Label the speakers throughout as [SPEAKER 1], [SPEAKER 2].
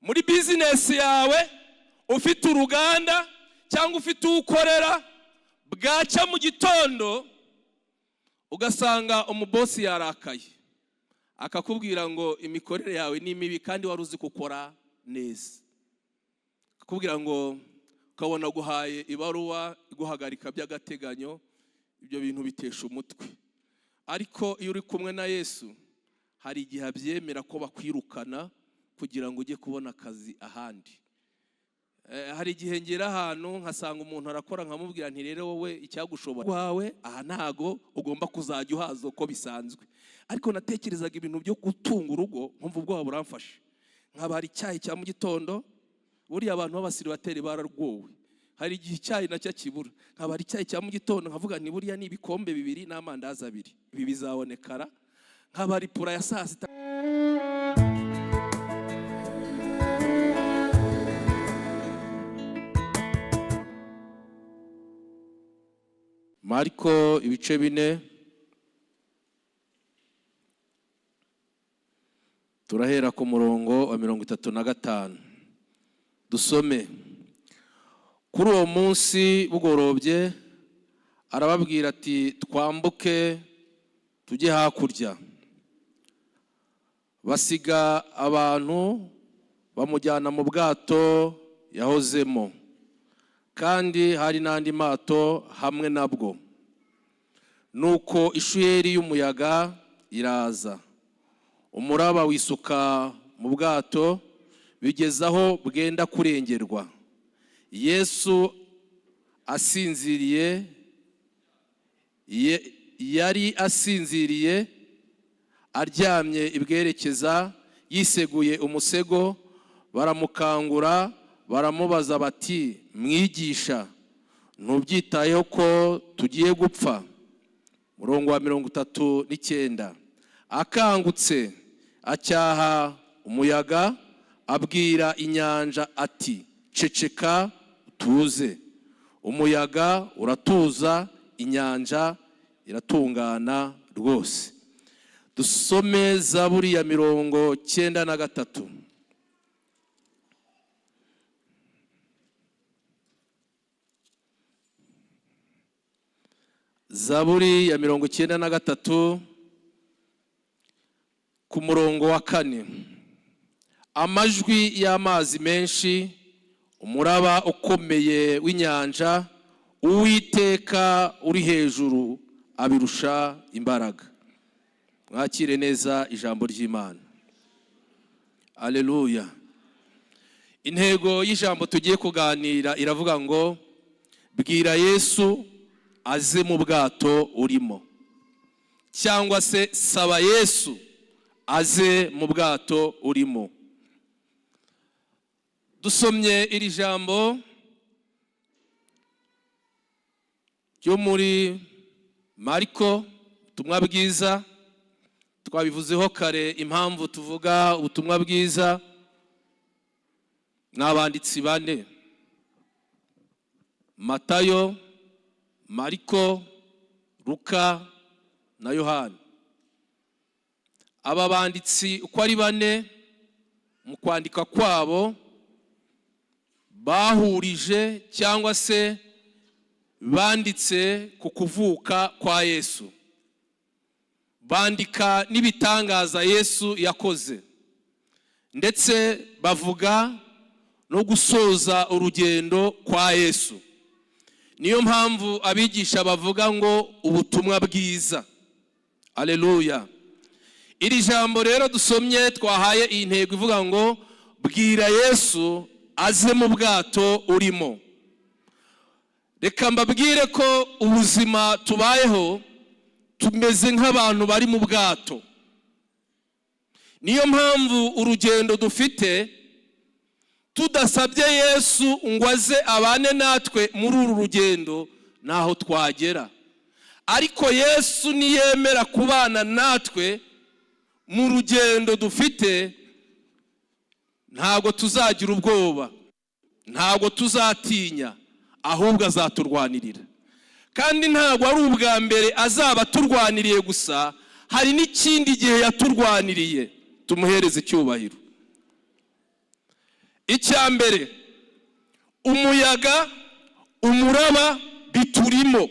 [SPEAKER 1] Muri bizinesi yawe, ufite uruganda cyangwa ufite uwo ukorera, bwacya mu gitondo ugasanga umubosi yarakaye, akakubwira ngo imikorere yawe ni mibi kandi wari uzi gukora neza, akakubwira ngo ukabona aguhaye ibaruwa iguhagarika by'agateganyo. Ibyo bintu bitesha umutwe. Ariko iyo uri kumwe na Yesu, hari igihe abyemera ko bakwirukana kugira ngo ujye kubona akazi ahandi. Hari igihe ngera ahantu nkasanga umuntu arakora, nkamubwira nti: "Rero wowe icyagushobora wawe aha ntago ugomba kuzajya uhaza uko bisanzwe." Ariko natekerezaga ibintu byo gutunga urugo, nkumva ubwoba buramfashe. Nkabara icyayi cya mu gitondo. Buriya abantu b'abasiribateri bararwowe, hari igihe icyayi nacyo kibura. Nkabara icyayi cya mu gitondo, nkavuga nti: "Buriya ni ibikombe bibiri n'amandazi abiri, ibi bizabonekara." Nkabara ipura ya saa sita. Mariko ibice 4, turahera ku murongo wa 35, dusome. Kuri uwo munsi bugorobye, arababwira ati: "Twambuke tujye hakurya." Basiga abantu, bamujyana mu bwato yahozemo, kandi hari n'andi mato hamwe nabwo. Nuko ishuheri y'umuyaga iraza, umuraba wisuka mu bwato bigeza aho bwenda kurengerwa. Yesu asinziriye, yari asinziriye aryamye ibwerekeza, yiseguye umusego. Baramukangura, baramubaza bati: "Mwigisha, ntubyitayeho ko tugiye gupfa?" Murongo wa 39: akangutse acyaha umuyaga, abwira inyanja ati: "Ceceka, utuze." Umuyaga uratuza, inyanja iratungana rwose. Dusome Zaburi ya 93. Zaburi ya 93 ku murongo wa 4: amajwi y'amazi menshi, umuraba ukomeye w'inyanja, Uwiteka uri hejuru abirusha imbaraga. Mwakire neza ijambo ry'Imana. Aleluya! Intego y'ijambo tugiye kuganira iravuga ngo: "Bwira Yesu aze mu bwato urimo", cyangwa se "Saba Yesu aze mu bwato urimo". Dusomye iri jambo ryo muri Mariko, ubutumwa bwiza. Twabivuzeho kare, impamvu tuvuga ubutumwa bwiza ni abanditsi bane: Matayo, Mariko, Luka na Yohani. Aba banditsi uko ari bane, mu kwandika kwabo bahurije cyangwa se banditse ku kuvuka kwa Yesu, bandika n'ibitangaza Yesu yakoze, ndetse bavuga no gusoza urugendo kwa Yesu. Niyo mpamvu abigisha bavuga ngo ubutumwa bwiza. Aleluya! Iri jambo rero dusomye twahaye iyi ntego ivuga ngo: "Bwira Yesu aze mu bwato urimo". Reka mbabwire ko ubuzima tubayeho tumeze nk'abantu bari mu bwato. Niyo mpamvu urugendo dufite, tudasabye Yesu ngo aze abane natwe muri uru rugendo, ntaho twagera. Ariko Yesu niyemera kubana natwe mu rugendo dufite, ntabwo tuzagira ubwoba, ntabwo tuzatinya, ahubwo azaturwanirira. Kandi ntabwo ari ubwa mbere azaba aturwaniriye gusa, hari n'ikindi gihe yaturwaniriye. Tumuhereze icyubahiro. Icya mbere, umuyaga, umuraba biturimo,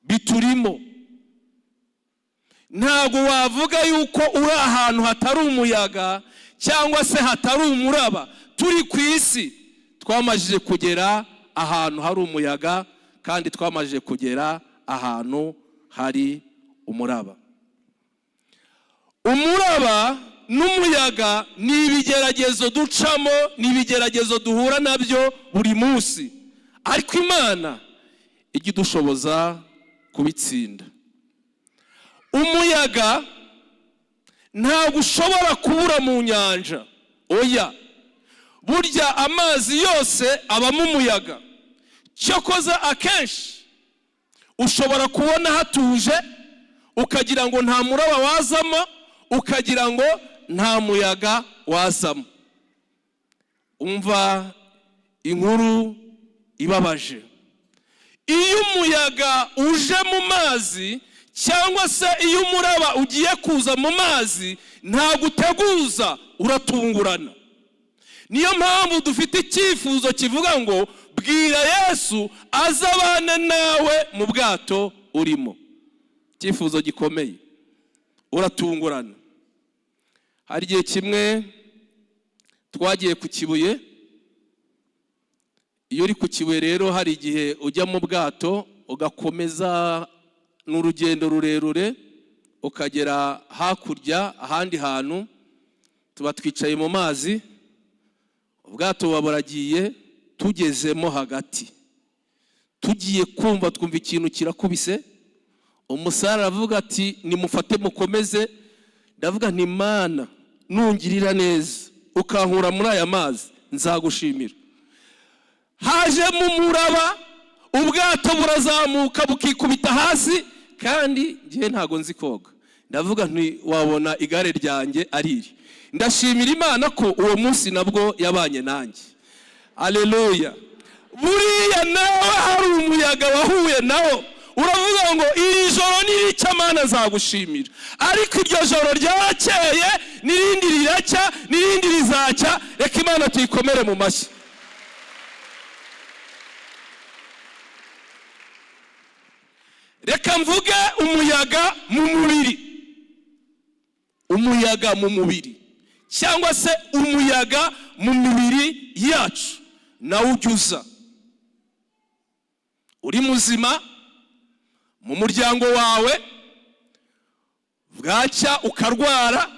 [SPEAKER 1] biturimo. Ntabwo wavuga yuko uri ahantu hatari umuyaga cyangwa se hatari umuraba. Turi ku isi, twamajije kugera ahantu hari umuyaga, kandi twamajije kugera ahantu hari umuraba. Umuraba n'umuyaga ni ibigeragezo ducamo, ni ibigeragezo duhura nabyo buri munsi, ariko Imana ijya idushoboza kubitsinda. Umuyaga ntabwo ushobora kubura mu nyanja, oya. Burya amazi yose abamo umuyaga. Cyokoza akenshi ushobora kubona hatuje, ukagira ngo nta muraba wazamo, ukagira ngo nta muyaga wazamo. Umva inkuru ibabaje: iyo umuyaga uje mu mazi, cyangwa se iyo umuraba ugiye kuza mu mazi, ntabwo uteguza, uratungurana. Niyo mpamvu dufite icyifuzo kivuga ngo bwira Yesu azabane nawe mu bwato urimo. Icyifuzo gikomeye, uratungurana. Hari igihe kimwe twagiye ku Kibuye. Iyo uri ku Kibuye rero, hari igihe ujya mu bwato ugakomeza n'urugendo rurerure, ukagera hakurya ahandi hantu. Tuba twicaye mu mazi, ubwato buba buragiye. Tugezemo hagati, tugiye kumva twumva ikintu kirakubise. Umusare aravuga ati: "Nimufate mukomeze." Ndavuga nti: "Mana, nungirira neza ukankura muri aya mazi, nzagushimira." Hajemo umuraba, ubwato burazamuka bukikubita hasi, kandi ngewe ntabwo nzi koga. Ndavuga nti: "Wabona igare ryanjye ari iri." Ndashimira Imana ko uwo munsi nabwo yabanye nanjye. Aleluya! Buriya nawe hari umuyaga wahuye nawo, uravuga ngo: "Iri joro niricya, Mana nzagushimira." Ariko iryo joro ryarakeye, n'irindi riracya, n'irindi rizacya. Reka Imana tuyikomere mu mashyi. Reka mvuge umuyaga mu mubiri. Umuyaga mu mubiri, cyangwa se umuyaga mu mibiri yacu, nawe ujya uza. Uri muzima mu muryango wawe, bwacya ukarwara,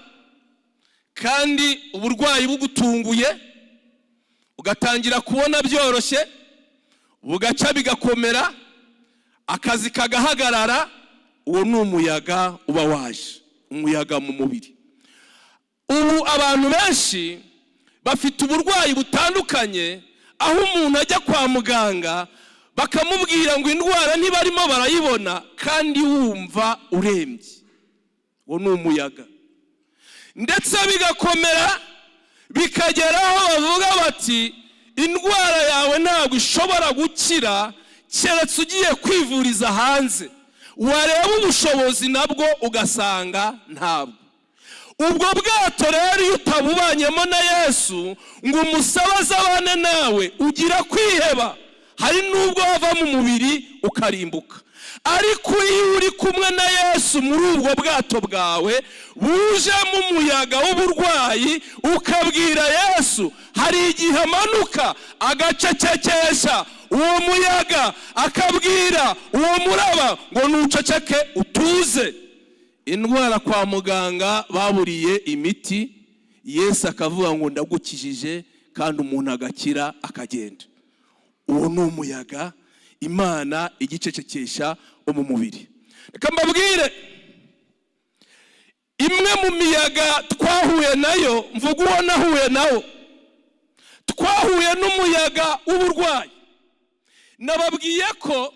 [SPEAKER 1] kandi uburwayi bugutunguye, ugatangira kubona byoroshye, bugaca bigakomera, akazi kagahagarara. Uwo ni umuyaga uba waje, umuyaga mu mubiri. Ubu abantu benshi bafite uburwayi butandukanye, aho umuntu ajya kwa muganga bakamubwira ngo indwara ntibarimo barayibona, kandi wumva urembye. Uwo ni umuyaga. Ndetse bigakomera, bikagera aho bavuga bati: "Indwara yawe ntabwo ishobora gukira keretse ugiye kwivuriza hanze." Wareba ubushobozi nabwo ugasanga ntabwo. Ubwo bwato rero, iyo utabubanyemo na Yesu ngo umusabe azabane nawe, ugira kwiheba, hari n'ubwo wava mu mubiri ukarimbuka. Ariko iyo uri kumwe na Yesu muri ubwo bwato bwawe bujemo umuyaga w'uburwayi, ukabwira Yesu, hari igihe amanuka agacecekesha uwo muyaga, akabwira uwo muraba ngo: "Nuceceke utuze." Indwara kwa muganga baburiye imiti, Yesu akavuga ngo: "Ndagukijije," kandi umuntu agakira akagenda. Uwo ni umuyaga Imana igicecekesha wo mu mubiri. Reka mbabwire imwe mu miyaga twahuye nayo. Mvuga uwo nahuye nawo. Twahuye n'umuyaga w'uburwayi. Nababwiye ko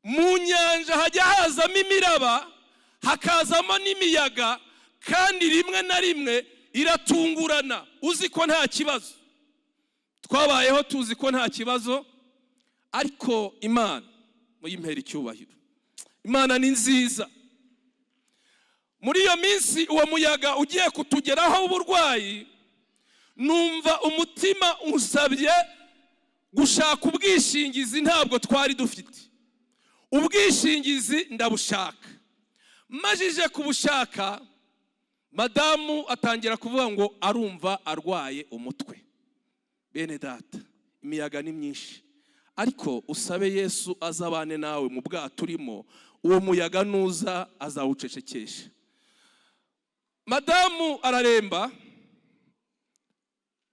[SPEAKER 1] mu nyanja hajya hazamo imiraba, hakazamo n'imiyaga, kandi rimwe na rimwe iratungurana. Uzi ko nta kibazo, twabayeho tuzi ko nta kibazo, ariko Imana muyimpera icyubahiro. Imana ni nziza. Muri iyo minsi uwo muyaga ugiye kutugeraho w'uburwayi, Numva umutima usabye gushaka ubwishingizi. Ntabwo twari dufite ubwishingizi. Ndabushaka. Majije kubushaka, madamu atangira kuvuga ngo arumva arwaye umutwe. Bene data, imiyaga ni myinshi, ariko usabe Yesu azabane nawe mu bwato urimo. Uwo muyaga nuza azawucecekesha. Madamu araremba.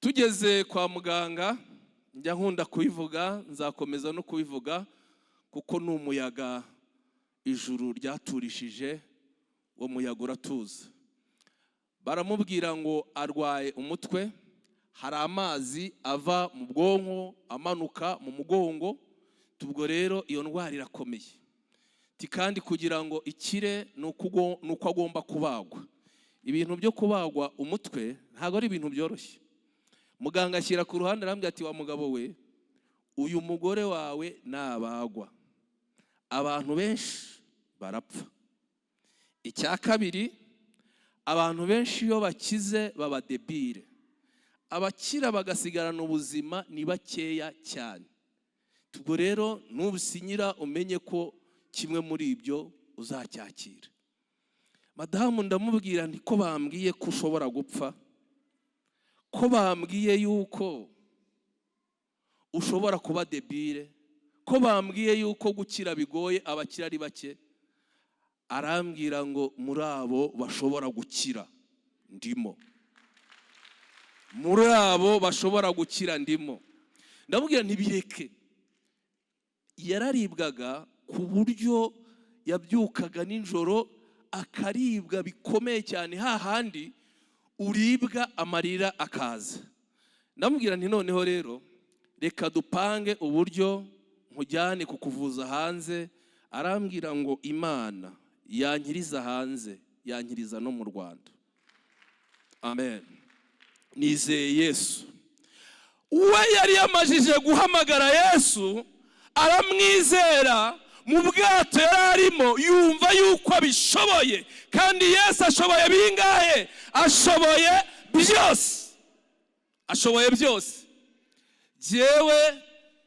[SPEAKER 1] Tugeze kwa muganga, njya nkunda kubivuga, nzakomeza no kubivuga, kuko ni umuyaga ijuru ryaturishije. Uwo muyaga uratuza. Baramubwira ngo arwaye umutwe, hari amazi ava mu bwonko amanuka mu mugongo. Ubwo rero iyo ndwara irakomeye. Kandi kugira ngo ikire ni uko agomba kubagwa. Ibintu byo kubagwa umutwe ntabwo ari ibintu byoroshye. Muganga ashyira ku ruhande, arambwira ati: "Wa mugabo we, uyu mugore wawe nabagwa abantu benshi barapfa. Icya kabiri, abantu benshi iyo bakize baba débile. Abakira bagasigarana ubuzima ni bakeya cyane. Ubwo rero nubusinyira umenye ko kimwe muri ibyo uzacyakira." Madamu ndamubwira nti: "Ko bambwiye ko ushobora gupfa, ko bambwiye yuko ushobora kuba débile, ko bambwiye yuko gukira bigoye, abakira ari bake?" Arambwira ngo: "Muri abo bashobora gukira ndimo, muri abo bashobora gukira ndimo." Ndamubwira ntibireke. Yararibwaga ku buryo yabyukaga nijoro akaribwa bikomeye cyane, hahandi uribwa amarira akaza. Ndamubwira nti: "Noneho rero reka dupange uburyo nkujyane kukuvuza hanze." Arambwira ngo: "Imana yankiriza hanze, yankiriza no mu Rwanda." Amen. Nizeye Yesu. We yari yamajije guhamagara Yesu, aramwizera. Mu bwato yari arimo yumva yuko abishoboye. Kandi Yesu ashoboye bingahe? Ashoboye byose, ashoboye byose. Jyewe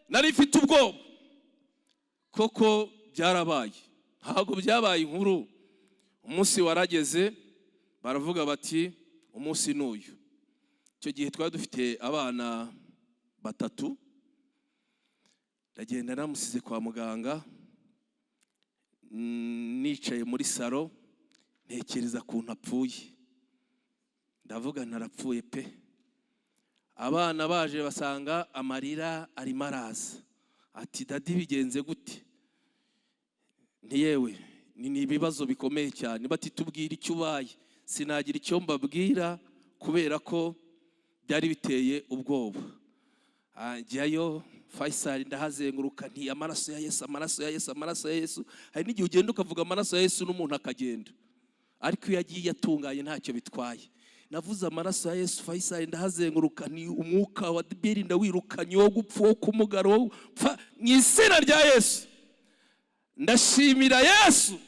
[SPEAKER 1] nari mfite ubwoba. Koko byarabaye, ntabwo byabaye inkuru. Umunsi warageze, baravuga bati: "Umunsi ni uyu." Icyo gihe twari dufite abana batatu. Ndagenda, namusize kwa muganga, nicaye muri salo, ntekereza ukuntu apfuye. Ndavuga narapfuye pe. Abana baje basanga amarira arimo araza, ati: "Daddy, bigenze gute?" Ntiyewe, ni ibibazo bikomeye cyane. Bati: "Tubwire icyo ubaye." Sinagira icyo mbabwira kubera ko byari biteye ubwoba. Njyayo Faisal, ndahazenguruka nti: "Amaraso ya Yesu, amaraso ya Yesu, amaraso ya Yesu." Hari n'igihe ugenda ukavuga amaraso ya Yesu n'umuntu akagenda, ariko iyo agiye atunganye ntacyo bitwaye. Navuze amaraso ya Yesu Faisal, ndahazenguruka ni umwuka wa débile ndawirukanye, wo gupfa, wo kumugara, wo gupfa, mu izina rya Yesu. Ndashimira Yesu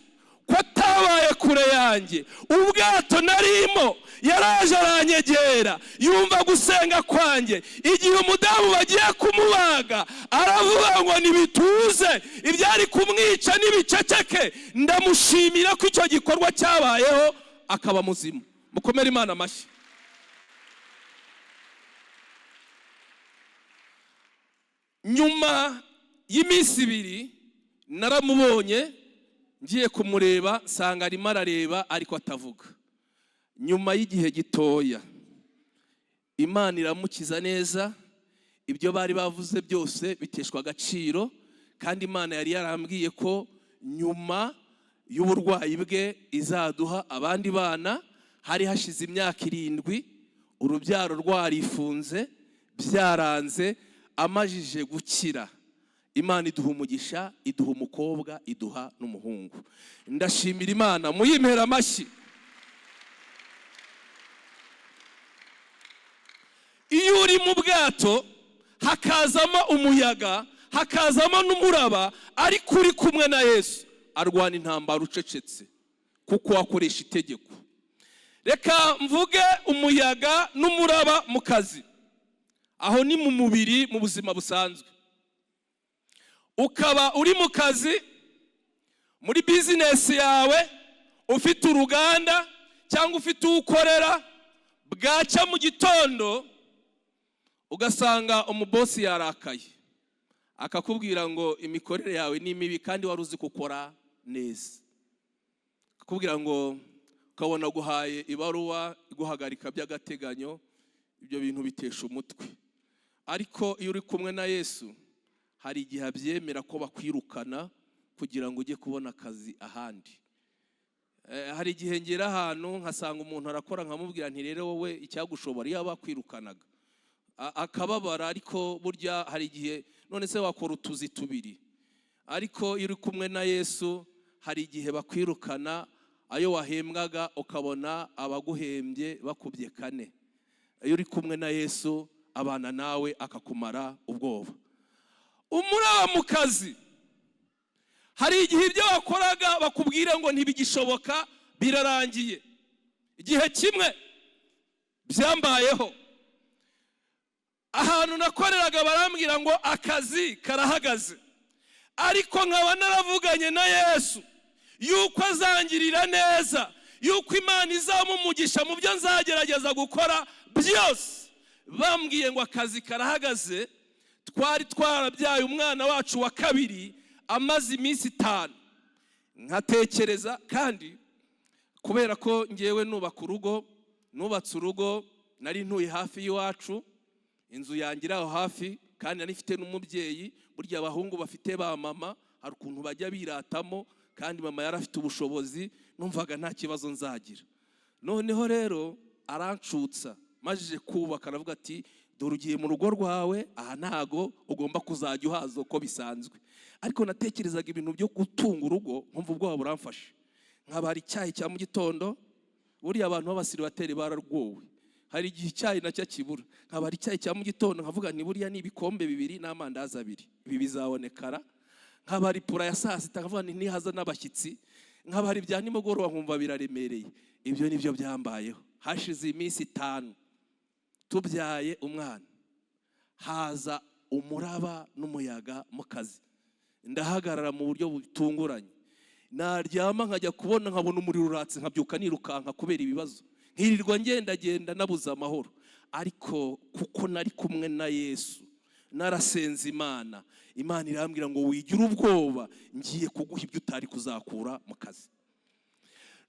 [SPEAKER 1] ko atabaye kure yanjye. Ubwato narimo yaraje aranyegera, yumva gusenga kwanjye. Igihe umudamu bagiye kumubaga, aravuga ngo ntibituze, ibyari kumwica n'ibiceceke. Ndamushimira ko icyo gikorwa cyabayeho akaba muzima. Mukomere Imana amashyi. Nyuma y'iminsi 2 naramubonye, ngiye kumureba nsanga arimo arareba ariko atavuga. Nyuma y'igihe gitoya Imana iramukiza neza. Ibyo bari bavuze byose biteshwa agaciro. Kandi Imana yari yarambwiye ko nyuma y'uburwayi bwe izaduha abandi bana. Hari hashize imyaka 7 urubyaro rwarifunze, byaranze. Amajije gukira, Imana iduha umugisha, iduha umukobwa, iduha n'umuhungu. Ndashimira Imana, muyimpera amashyi. Iyo uri mu bwato hakazamo umuyaga, hakazamo n'umuraba, ariko uri kumwe na Yesu, arwana intambara ucecetse kuko wakoresha itegeko. Reka mvuge umuyaga n'umuraba mu kazi. Aho ni mu mubiri, mu buzima busanzwe. Ukaba uri mu kazi, muri bizinesi yawe, ufite uruganda cyangwa ufite uwo ukorera, bwacya mu gitondo ugasanga umubosi yarakaye, akakubwira ngo imikorere yawe ni mibi kandi wari uzi gukora neza. Akakubwira ngo, ukabona guhaye ibaruwa iguhagarika by'agateganyo. Ibyo bintu bitesha umutwe. Ariko iyo uri kumwe na Yesu, hari igihe abyemera ko bakwirukana kugira ngo ujye kubona akazi ahandi. Hari igihe ngera ahantu nkasanga umuntu arakora, nkamubwira nti: "Rero wowe icyagushobora iyo bakwirukanaga." Akababara. Ariko burya hari igihe, none se wakora utuzi tubiri? Ariko iyo uri kumwe na Yesu, hari igihe bakwirukana, ayo wahembwaga ukabona abaguhembye bakubye kane. Iyo uri kumwe na Yesu, abana nawe akakumara ubwoba. Umuraba mu kazi, hari igihe ibyo wakoraga bakubwira ngo ntibigishoboka, birarangiye. Igihe kimwe byambayeho, ahantu nakoreraga barambwira ngo akazi karahagaze, ariko nkaba naravuganye na Yesu yuko azangirira neza, yuko Imana izamumugisha mu byo nzagerageza gukora byose. Bambwiye ngo akazi karahagaze, twari twarabyaye umwana wacu wa kabiri amaze iminsi 5. Nkatekereza kandi kubera ko ngewe nubaka urugo, nubatse urugo nari ntuye hafi y'iwacu, inzu yanjye iri aho hafi, kandi nari mfite n'umubyeyi. Burya abahungu bafite ba mama hari ukuntu bajya biratamo, kandi mama yari afite ubushobozi, numvaga nta kibazo nzagira. Noneho rero arancutsa, majije kubaka aravuga ati: "Dore ugiye mu rugo rwawe, aha ntago ugomba kuzajya uhaza uko bisanzwe." Ariko natekerezaga ibintu byo gutunga urugo, nkumva ubwoba buramfashe. Nkabara icyayi cya mu gitondo. Buriya abantu b'abasiribateri bararwowe, hari igihe icyayi nacyo kibura. Nkabara icyayi cya mu gitondo, nkavuga nti: "Buriya ni ibikombe bibiri n'amandazi abiri, ibi bizabonekara?" Nkabara ipura ya saa sita, nkavuga nti: "Nihaza n'abashyitsi?" Nkabara ibya nimugoroba, nkumva biraremereye. Ibyo nibyo byambayeho. Hashize iminsi 5 tubyaye umwana, haza umuraba n'umuyaga mu kazi, ndahagarara mu buryo butunguranye. Naryama nkajya kubona nkabona umuriro uratse, nkabyuka nirukanka kubera ibibazo, nkirirwa ngendagenda nabuze amahoro. Ariko kuko nari kumwe na Yesu, narasenze Imana, Imana irambwira ngo: "Wigira ubwoba, ngiye kuguha ibyo utari kuzakura mu kazi."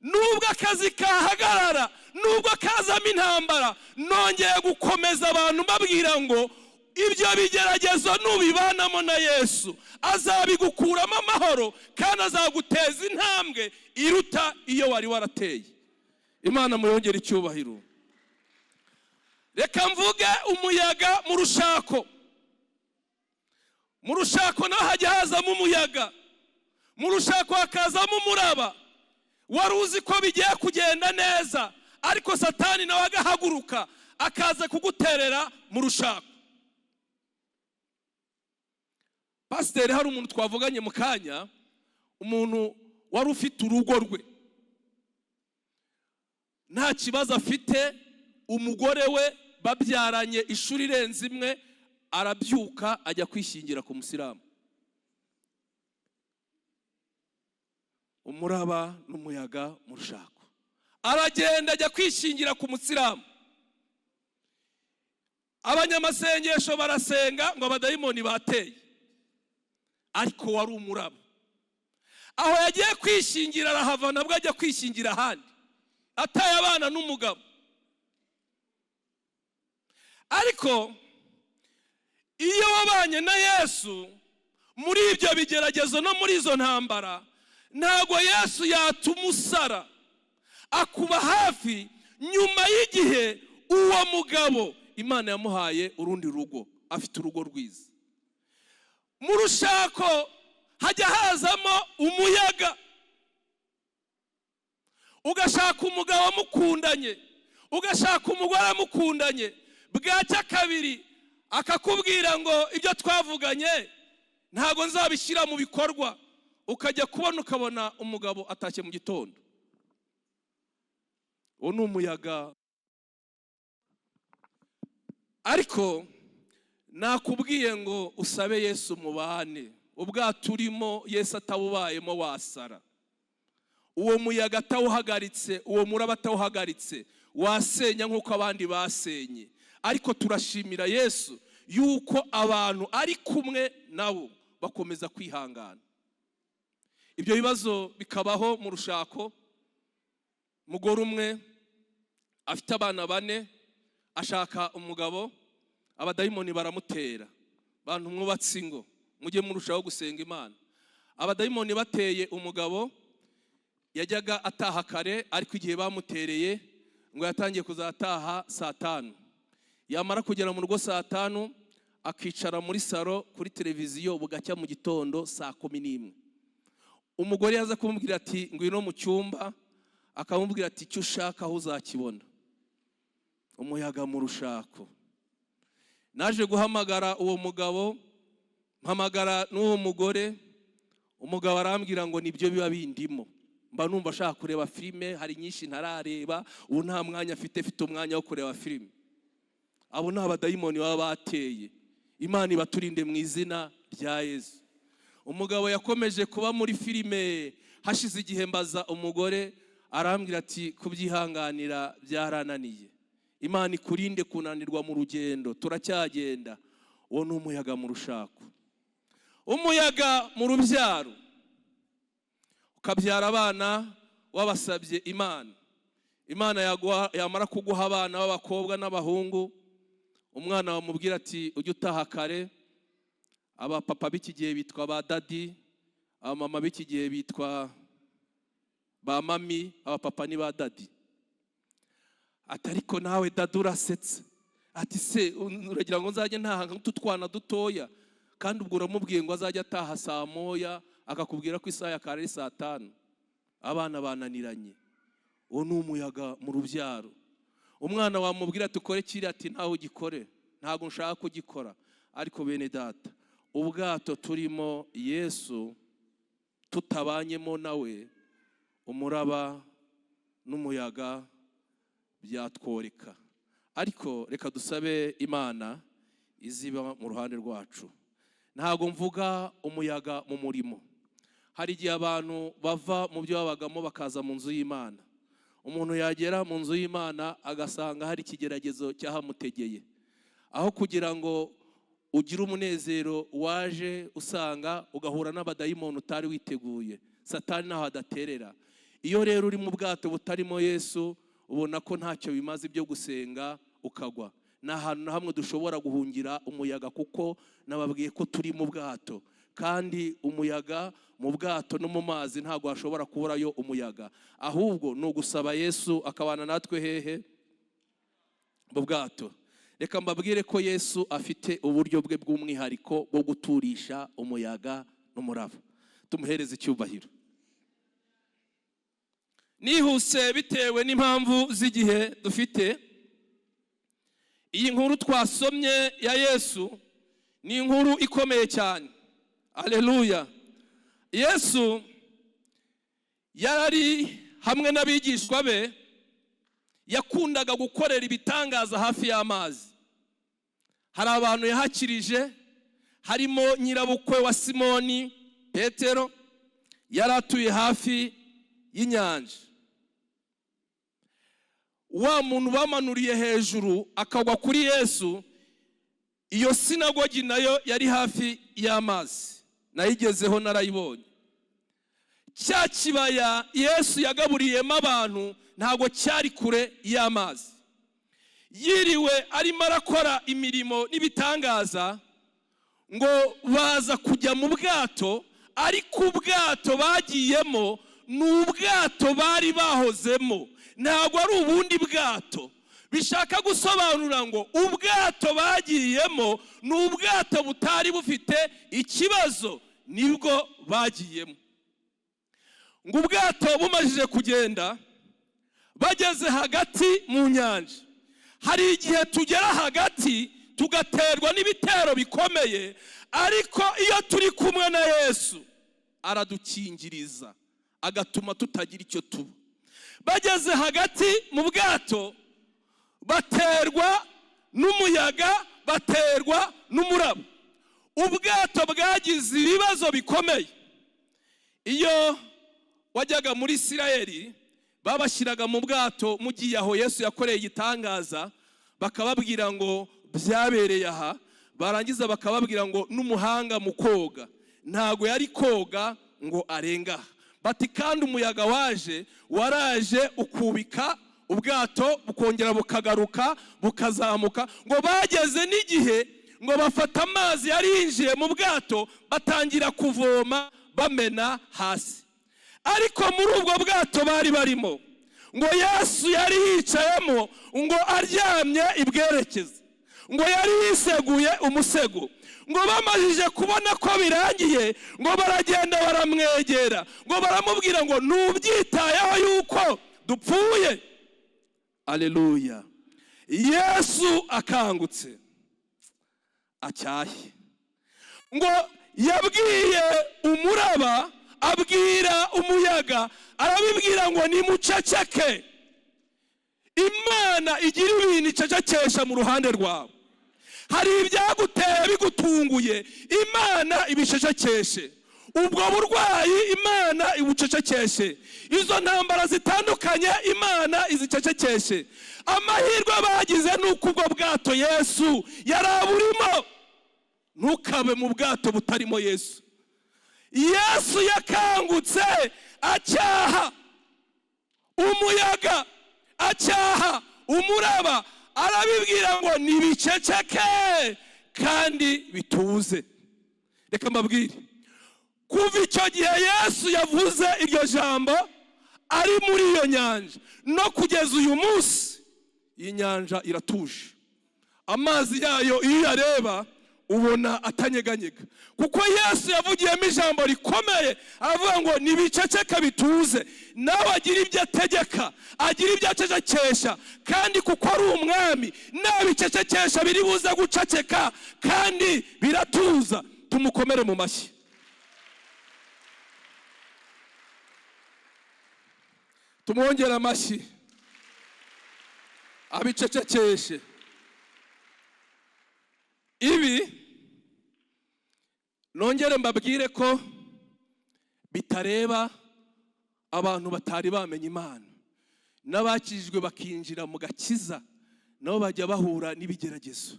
[SPEAKER 1] Nubwo akazi kahagarara, nubwo kazamo intambara, nongeye gukomeza abantu mbabwira ngo ibyo bigeragezo nubibanamo na Yesu, azabigukuramo amahoro kandi azaguteza intambwe iruta iyo wari warateye. Imana muyongere icyubahiro. Reka mvuge umuyaga mu rushako. Mu rushako naho hajya hazamo umuyaga, mu rushako hakazamo umuraba. Wari uzi ko bigiye kugenda neza, ariko Satani nawe agahaguruka akaza kuguterera mu rushako. Pasiteri, hari umuntu twavuganye mu kanya, umuntu wari ufite urugo rwe nta kibazo afite, umugore we babyaranye ishuri irenze imwe, arabyuka ajya kwishingira ku musilamu. Umuraba n'umuyaga mu rushako, aragenda ajya kwishingira ku musilamu. Abanyamasengesho barasenga ngo abadayimoni bateye, ariko wari umuraba. Aho yagiye kwishingira arahava, nabwo ajya kwishingira ahandi, ataye abana n'umugabo. Ariko iyo wabanye na Yesu muri ibyo bigeragezo no muri izo ntambara, ntabwo Yesu yatuma usara, akuba hafi. Nyuma y'igihe uwo mugabo Imana yamuhaye urundi rugo, afite urugo rwiza. Mu rushako hajya hazamo umuyaga, ugashaka umugabo mukundanye, ugashaka umugore mukundanye, bwacya kabiri akakubwira ngo ibyo twavuganye ntabwo nzabishyira mu bikorwa. Ukajya kubona ukabona umugabo atashye mu gitondo. Uwo ni umuyaga. Ariko nakubwiye ngo usabe Yesu mubane. Ubwato urimo Yesu atawubayemo wasara. Uwo muyaga atawuhagaritse, uwo muraba atawuhagaritse, wasenya nk'uko abandi basenye. Ariko turashimira Yesu yuko abantu ari kumwe nabo bakomeza kwihangana. Ibyo bibazo bikabaho mu rushako. Umugore umwe afite abana 4, ashaka umugabo, abadayimoni baramutera. Bantu mwubatse ingo, mujye murushaho gusenga Imana. Abadayimoni bateye umugabo, yajyaga ataha kare, ariko igihe bamutereye ngo yatangiye kuzataha saa 5. Yamara kugera mu rugo saa 5, akicara muri salo kuri televiziyo bugacya mu gitondo saa 11. Umugore yaza kumubwira ati ngwino mu cyumba, akamubwira ati icyo ushaka aho uzakibona. Umuyaga mu rushako. Naje guhamagara uwo mugabo, mpamagara n'uwo mugore. Umugabo arambwira ngo nibyo biba bindimo, mba numva ashaka kureba filime, hari nyinshi ntarareba, ubu nta mwanya mfite umwanya wo kureba filime. Abo ni abadayimoni baba bateye. Imana ibaturinde mu izina rya Yesu. Umugabo yakomeje kuba muri filime. Hashize igihe mbaza umugore, arambwira ati kubyihanganira byarananiye. Imana ikurinde kunanirwa mu rugendo, turacyagenda. Uwo ni umuyaga mu rushako. Umuyaga mu rubyaro, ukabyara abana wabasabye Imana. Imana yamara kuguha abana b'abakobwa n'abahungu, umwana wamubwira ati ujye utaha kare. Abapapa b'iki gihe bitwa ba dadi, abamama b'iki gihe bitwa ba mami, abapapa ni ba dadi. Ati ariko nawe dadi urasetse. Ati se uragira ngo nzajye ntaha nk'utu twana dutoya? Kandi ubwo uramubwiye ngo azajye ataha saa 1, akakubwira ko isaha ya kare ari saa 5. Abana bananiranye. Uwo ni umuyaga mu rubyaro. Umwana wamubwira ati ukore kiriya, ati ntawe ugikore, ntabwo nshaka kugikora. Ariko bene data, ubwato turimo Yesu tutabanyemo nawe, umuraba n'umuyaga byatworeka. Ariko reka dusabe Imana iziba mu ruhande rwacu. Ntabwo mvuga umuyaga mu murimo. Hari igihe abantu bava mu byo babagamo bakaza mu nzu y'Imana. Umuntu yagera mu nzu y'Imana agasanga hari ikigeragezo cyahamutegeye. Aho kugira ngo ugire umunezero waje usanga, ugahura n'abadayimoni utari witeguye. Satani naho adaterera. Iyo rero uri mu bwato butarimo Yesu, ubona ko ntacyo bimaze ibyo gusenga, ukagwa. Ni ahantu na hamwe dushobora guhungira umuyaga, kuko nababwiye ko turi mu bwato. Kandi umuyaga mu bwato no mu mazi ntabwo hashobora kuburayo umuyaga. Ahubwo ni ugusaba Yesu akabana natwe hehe? Mu bwato. Reka mbabwire ko Yesu afite uburyo bwe bw'umwihariko bwo guturisha umuyaga n'umuraba. Tumuhereze icyubahiro. Nihuse bitewe n'impamvu z'igihe dufite. Iyi nkuru twasomye ya Yesu ni inkuru ikomeye cyane. Haleluya. Yesu yari hamwe n'abigishwa be, yakundaga gukorera ibitangaza hafi y'amazi. Hari abantu yahakirije, harimo nyirabukwe wa Simoni Petero, yari atuye hafi y'inyanja. Wa muntu bamanuriye hejuru akagwa kuri Yesu, iyo sinagogi nayo yari hafi y'amazi, nayigezeho narayibonye. Cya kibaya Yesu yagaburiyemo abantu ntabwo cyari kure y'amazi. Yiriwe arimo arakora imirimo n'ibitangaza, ngo baza kujya mu bwato, ariko ubwato bagiyemo ni ubwato bari bahozemo, ntabwo ari ubundi bwato. Bishaka gusobanura ngo ubwato bagiyemo ni ubwato butari bufite ikibazo, nibwo bagiyemo. Ngo ubwato bumajije kugenda, bageze hagati mu nyanja. Hari igihe tugera hagati tugaterwa n'ibitero bikomeye, ariko iyo turi kumwe na Yesu aradukingiriza, agatuma tutagira icyo tuba. Bageze hagati mu bwato, baterwa n'umuyaga, baterwa n'umuraba. Ubwato bwagize ibibazo bikomeye. Iyo wajyaga muri Isirayeli, babashyiraga mu bwato mugiye aho Yesu yakoreye igitangaza, bakababwira ngo byabereye aha, barangiza bakababwira ngo n'umuhanga mu koga ntago yari koga ngo arenga aha. Bati kandi umuyaga waje, waraje ukubika ubwato, bukongera bukagaruka, bukazamuka. Ngo bageze n'igihe ngo bafata amazi yari yinjiye mu bwato, batangira kuvoma bamena hasi. Ariko muri ubwo bwato bari barimo, ngo Yesu yari yicayemo, ngo aryamye ibwerekeza, ngo yari yiseguye umusego. Ngo bamajije kubona ko birangiye, ngo baragenda baramwegera, ngo baramubwira ngo ntubyitayeho yuko dupfuye? Aleluya! Yesu akangutse acyahe, ngo yabwiye umuraba, abwira umuyaga, arabibwira ngo nimuceceke. Imana igira ibintu icecekesha mu ruhande rwawe. Hari ibyaguteye bigutunguye, Imana ibicecekeshe. Ubwo burwayi Imana ibucecekeshe. Izo ntambara zitandukanye Imana izicecekeshe. Amahirwe bagize ni uko ubwo bwato Yesu yari aburimo. Ntukabe mu bwato butarimo Yesu. Yesu yakangutse acyaha umuyaga, acyaha umuraba, arabibwira ngo nibiceceke kandi bituze. Reka mbabwire, kuva icyo gihe Yesu yavuze iryo jambo ari muri iyo nyanja, no kugeza uyu munsi iyi nyanja iratuje. Amazi yayo iyo uyareba ubona atanyeganyega, kuko Yesu yavugiyemo ijambo rikomeye, aravuga ngo nibiceceke bituze. Nawe agira ibyo ategeka, agira ibyo acecekesha, kandi kuko ari umwami, nabicecekesha biri buze guceceka kandi biratuza. Tumukomere mu mashyi. Tumwongere amashyi, abicecekeshe. Ibi nongere mbabwire ko bitareba abantu batari bamenya Imana, n'abakijijwe bakinjira mu gakiza nabo bajya bahura n'ibigeragezo.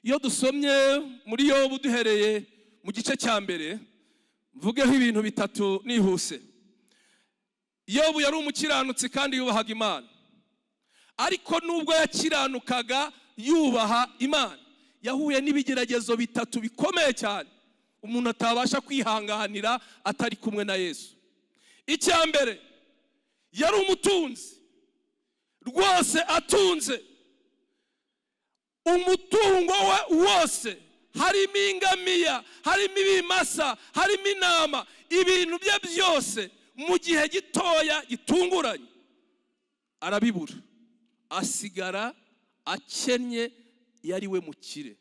[SPEAKER 1] Iyo dusomye muri Yobu duhereye mu gice cya mbere, mvugeho ibintu bitatu nihuse. Yobu yari umukiranutsi kandi yubahaga Imana, ariko nubwo yakiranukaga yubaha Imana, yahuye n'ibigeragezo bitatu bikomeye cyane umuntu atabasha kwihanganira atari kumwe na Yesu. Icya mbere, yari umutunzi rwose, atunze umutungo we wose, harimo ingamiya, harimo ibimasa, harimo intama, ibintu bye byose mu gihe gitoya gitunguranye arabibura, asigara akennye, yari we mukire.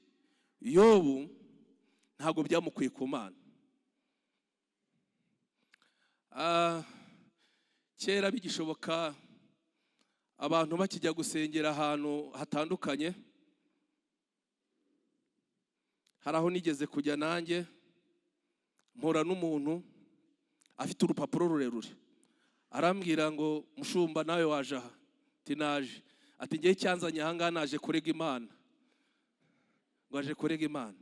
[SPEAKER 1] Yobu ntabwo byamukuye ku Mana. Kera bigishoboka abantu bakijya gusengera ahantu hatandukanye, hari aho nigeze kujya nanjye mpura n'umuntu afite urupapuro rurerure, arambwira ngo mushumba nawe waje aha? Ati naje. Ati ngiye cyanzanye aha ngaha, naje kurega Imana. Ngo aje kurega Imana.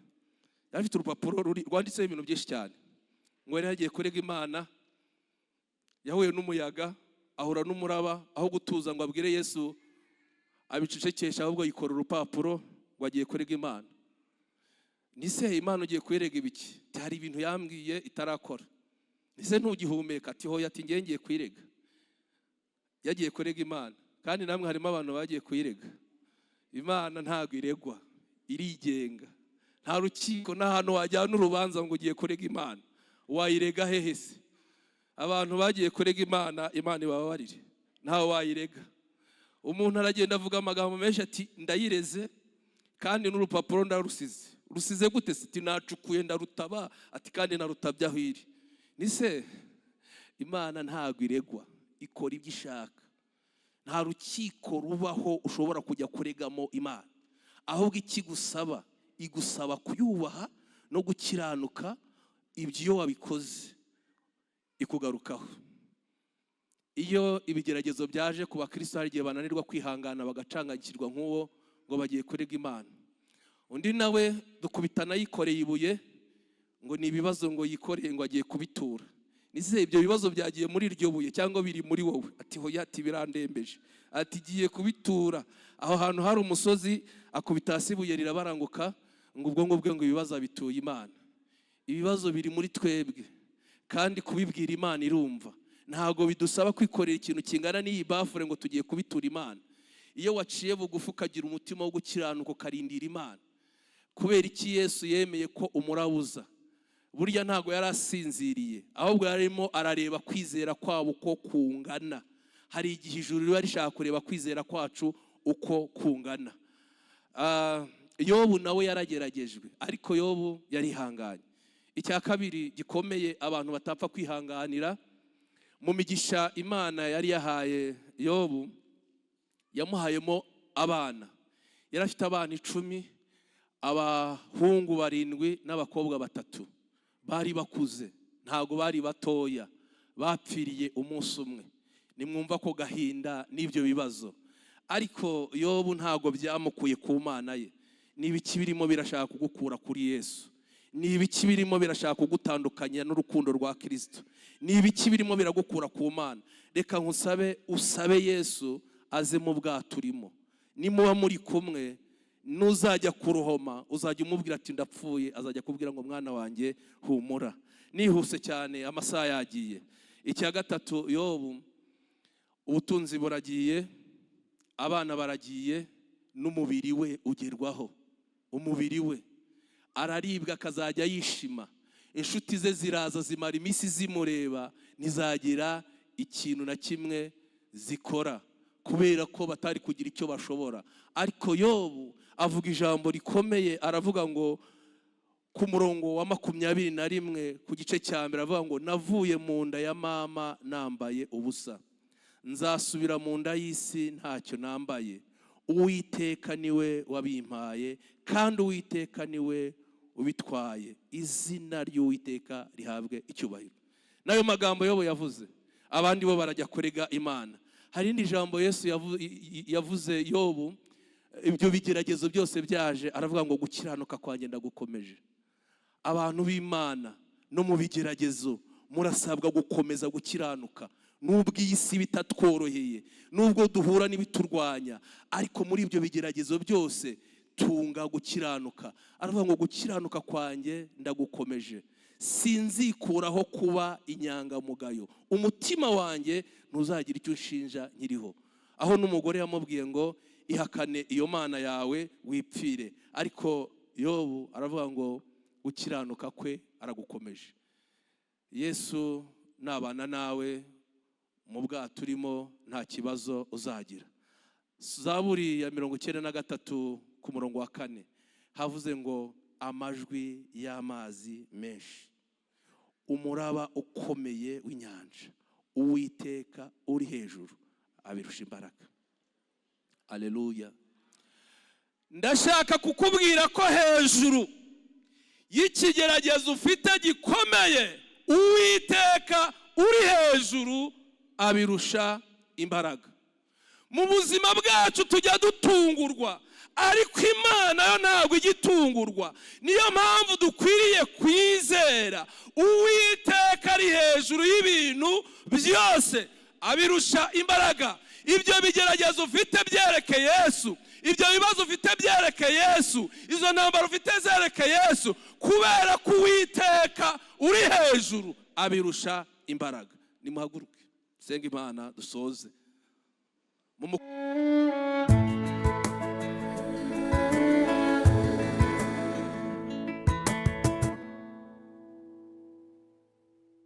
[SPEAKER 1] Yari afite urupapuro rwanditseho ibintu byinshi cyane. Ngo yari yagiye kurega Imana, yahuye n'umuyaga, ahura n'umuraba, aho gutuza ngo abwire Yesu abicecekesha, ahubwo yikora urupapuro ngo agiye kurega Imana. Nise Imana ugiye kuyirega ibiki? Hari ibintu yambwiye itarakora. Nise ntugihumeka? Ati hoya, ati ngiye kuyirega. Yagiye kurega Imana. Kandi namwe harimo abantu bagiye kuyirega. Imana ntabwo iregwa, irigenga. Nta rukiko n'ahantu wajyana urubanza ngo ugiye kurega Imana. Wayirega hehe se? Abantu bagiye kurega Imana, Imana ibababarire, ntawe wayirega. Umuntu aragenda avuga amagambo menshi ati ndayireze kandi n'urupapuro ndarusize. Rusize gute se? Ati nacukuye ndarutaba, ati kandi narutabye aho iri. Nise Imana ntabwo iregwa, ikora ibyo ishaka. Nta rukiko rubaho ushobora kujya kuregamo Imana. Ahubwo ikigusaba, igusaba kuyubaha no gukiranuka. Ibyo iyo wabikoze, ikugarukaho. Iyo ibigeragezo byaje ku bakristo, hari igihe bananirwa kwihangana, bagacanganyikirwa nk'uwo ngo bagiye kurega Imana. Undi nawe dukubitana yikoreye ibuye, ngo ni ibibazo ngo yikoreye, ngo agiye kubitura. Nizeye ibyo bibazo byagiye muri iryo buye cyangwa biri muri wowe? Ati: "Hoya," ati: "Birandembeje." Ati: "Giye kubitura aho hantu hari umusozi." Akubita hasi, ibuye rirabaranguka, ngo ubwo ngubwo ngo ibibazo abituye Imana. Ibibazo biri muri twebwe, kandi kubibwira Imana irumva. Ntabwo bidusaba kwikorera ikintu kingana n'iyi bafure ngo tugiye kubitura Imana. Iyo waciye bugufi, ukagira umutima wo gukiranuka, ukarindira Imana. Kubera iki Yesu yemeye ko umurabuza? Burya ntabwo yari asinziriye, ahubwo yarimo arareba kwizera kwabo uko kungana. Hari igihe ijuru riba rishaka kureba kwizera kwacu uko kungana. Yobu nawe yarageragejwe, ariko Yobu yarihanganye. Icya kabiri gikomeye abantu batapfa kwihanganira, mu migisha Imana yari yahaye Yobu, yamuhayemo abana. Yari afite abana 10, abahungu barindwi n'abakobwa batatu. Bari bakuze, ntabwo bari batoya. Bapfiriye umunsi umwe. Nimwumva ko gahinda n'ibyo bibazo, ariko Yobu ntabwo byamukuye ku Mana ye. Ni ibiki birimo birashaka kugukura kuri Yesu? Ni ibiki birimo birashaka kugutandukanya n'urukundo rwa Kirisito? Ni ibiki birimo biragukura ku Mana? Reka nkusabe, usabe Yesu aze mu bwato urimo. Nimuba muri kumwe, nuzajya kurohoma, uzajya umubwira ati: "Ndapfuye." Azajya akubwira ngo: "Mwana wanjye, humura." Nihuse cyane, amasaha yagiye. Icya gatatu, Yobu ubutunzi buragiye, abana baragiye, n'umubiri we ugerwaho. Umubiri we araribwa, akazajya yishima. Inshuti ze ziraza, zimara iminsi zimureba, ntizagira ikintu na kimwe zikora, kubera ko batari kugira icyo bashobora. Ariko Yobu avuga ijambo rikomeye. Aravuga ngo, ku murongo wa 21 ku gice cya mbere, avuga ngo: "Navuye mu nda ya mama nambaye ubusa, nzasubira mu nda y'isi ntacyo nambaye. Uwiteka niwe wabimpaye, kandi Uwiteka niwe ubitwaye. Izina ry'Uwiteka rihabwe icyubahiro." N'ayo magambo Yobu yavuze, abandi bo barajya kurega Imana. Hari irindi jambo Yesu yavuze. Yobu ibyo bigeragezo byose byaje, aravuga ngo: "Gukiranuka kwanjye ndagukomeje." Abantu b'Imana, no mu bigeragezo murasabwa gukomeza gukiranuka. Nubwo iyi si bitatworoheye, nubwo duhura n'ibiturwanya, ariko muri ibyo bigeragezo byose tunga gukiranuka. Aravuga ngo: "Gukiranuka kwanjye ndagukomeje, sinzikuraho kuba inyangamugayo. Umutima wanjye ntuzagira icyo unshinja nkiriho." Aho n'umugore yamubwiye ngo: "Ihakane iyo Mana yawe wipfire." Ariko Yobu aravuga ngo gukiranuka kwe aragukomeje. Yesu nabana nawe mu bwato urimo, nta kibazo uzagira. Zaburi ya 93 ku murongo wa 4 havuze ngo: "Amajwi y'amazi menshi, umuraba ukomeye w'inyanja, Uwiteka uri hejuru abirusha imbaraga." Aleluya! Ndashaka kukubwira ko hejuru y'ikigeragezo ufite gikomeye, Uwiteka uri hejuru abirusha imbaraga. Mu buzima bwacu tujya dutungurwa, ariko Imana yo ntabwo ijya itungurwa. Niyo mpamvu dukwiriye kwizera Uwiteka ari hejuru y'ibintu byose, abirusha imbaraga. Ibyo bigeragezo ufite byerekeye Yesu, ibyo bibazo ufite byerekeye Yesu, izo ntambaro ufite zerekeye Yesu, kubera ko Uwiteka uri hejuru abirusha imbaraga. Nimuhaguruke, senga Imana, dusoze. Mu